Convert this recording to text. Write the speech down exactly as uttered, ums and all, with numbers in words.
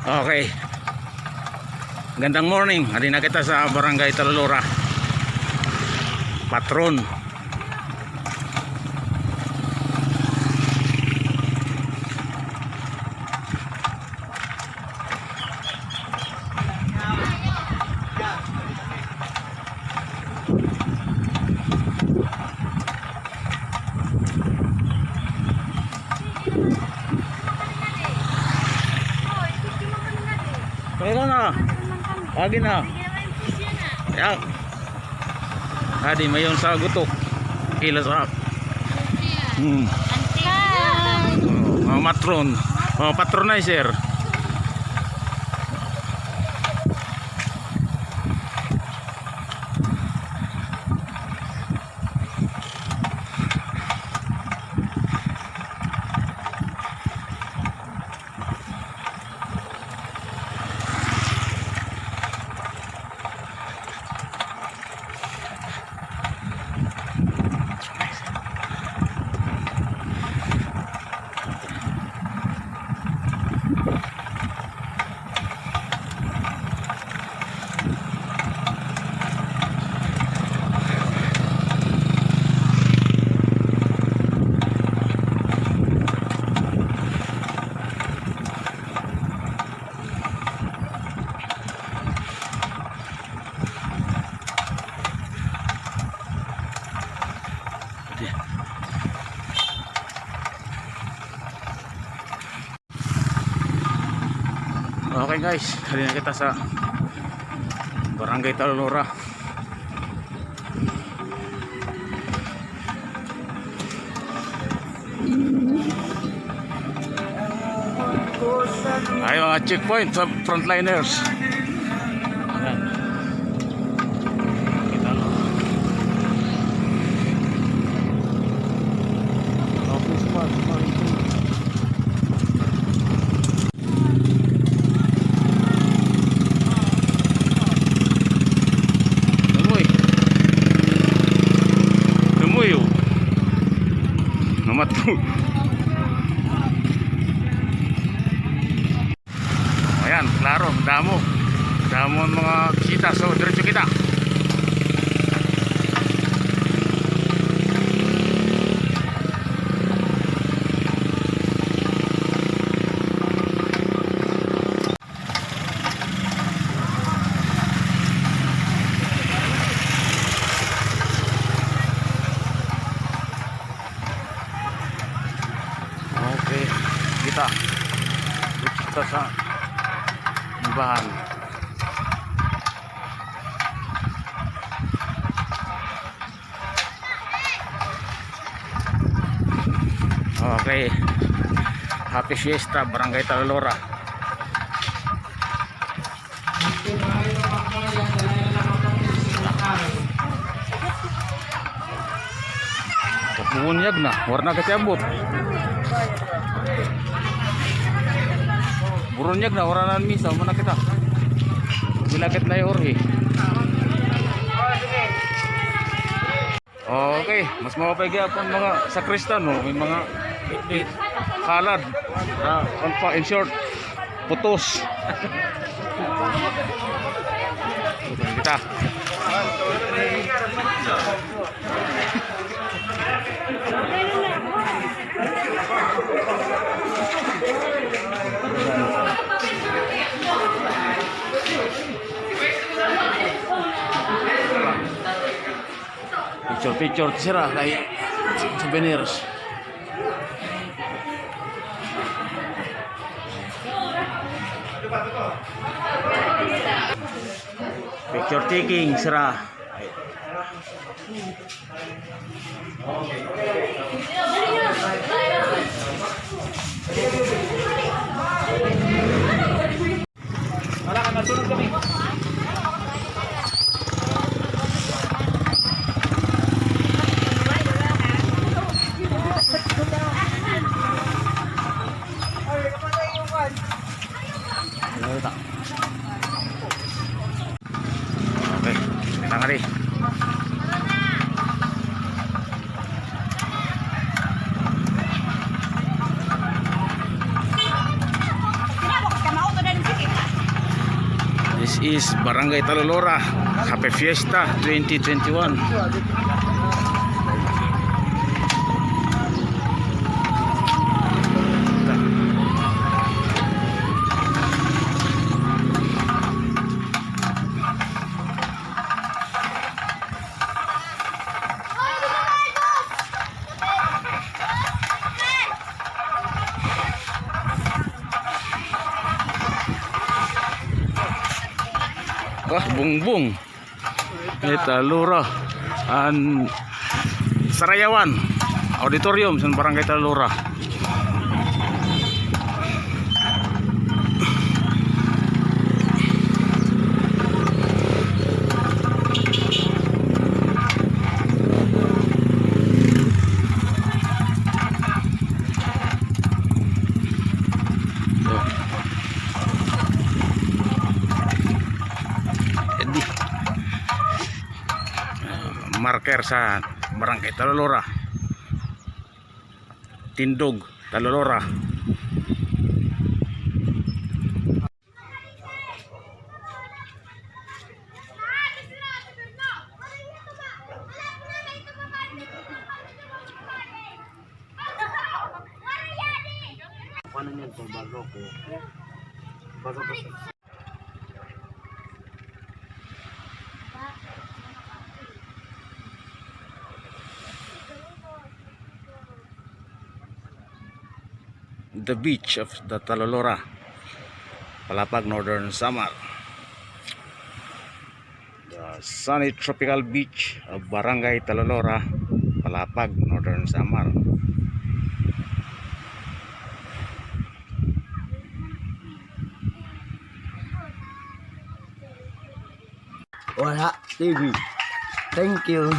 Okay. Gandang morning. Adi na kita sa Barangay Talalora. Patron. Kaya na. Agi na. Ya. Adi, mayon sa gutok. Kila sa. Hmm. Oh, mga matron. Mga patronizer. Okay guys, diri na kita sa Barangay Talalora. Ay, mga checkpoint sa frontliners. Ayan. Kita, no? Tapos pa, pa ito. Tumoy. Tumoy, oh. Namatog. Ayan, klaro, damo. Damo an mga bisita. So, diretso kita. Okay, kita. Kita sa simbahan. Okay. Happy Fiesta, Barangay Talalora. Bunyag na, wara na kita abot. Burunyag na, wara na an misa, muna kita. Ginakit na Jorge. Okay, mas maupay gihapon mga sakristan, no? May mga halad. Ah, ano pa, in short, putos. Kita. Picture, picture sira kay souvenirs. Picture taking sira. Wala ka, nasunod kami. Okay, tangari. Is Barangay Talolora. Happy Fiesta twenty twenty-one. Wah, bungbong. Ay, Talora. An Sarayawan Auditorium sa Barangay Talora. Edi, marker sa Barangay Talolora. Tindog, Talolora. Paano niyan kung bago ko? Bago ko. The beach of the Talolora, Palapag, Northern Samar. The sunny tropical beach of Barangay Talolora, Palapag, Northern Samar. Wala T V. Thank you.